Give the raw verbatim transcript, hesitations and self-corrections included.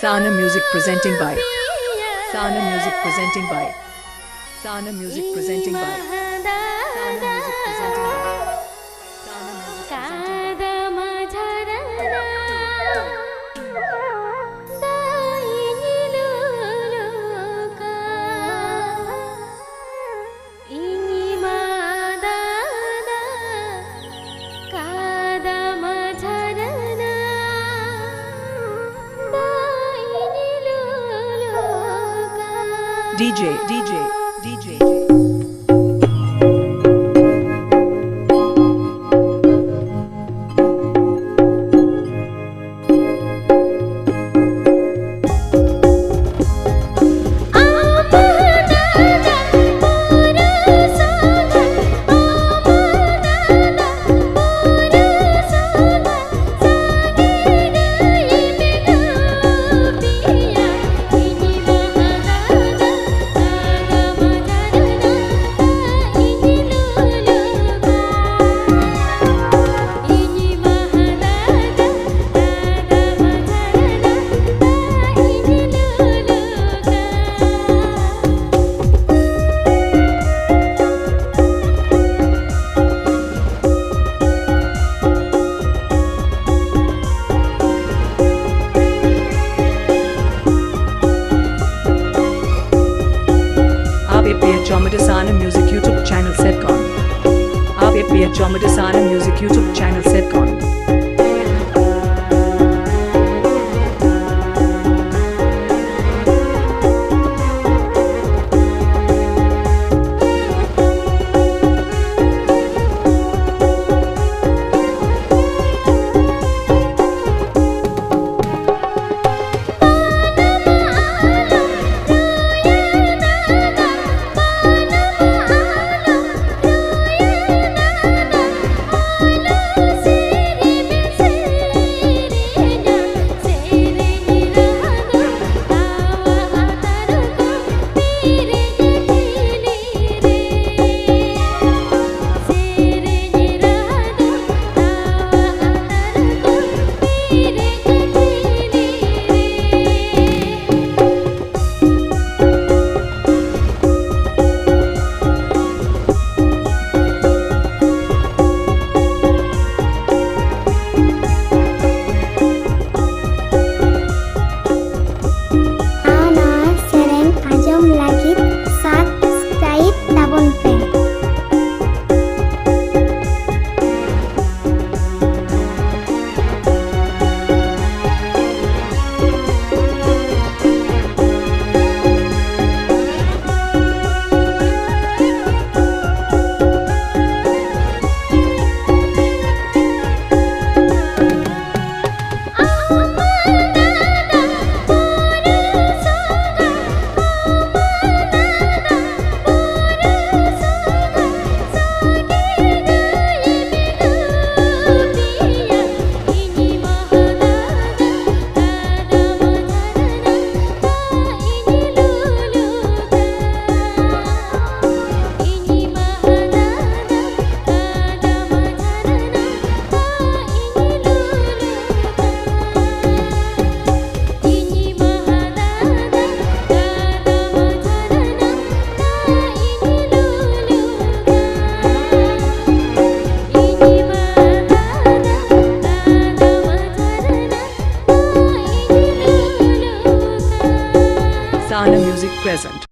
Sana Music presenting by Sana Music presenting by Sana Music presenting by Sana Music presenting by Sana Music presenting by DJ, DJ, DJ. आप A P H Jomada Sana Music YouTube channel set कौन? आप A P H Jomada Sana Music YouTube channel set कौन? Present.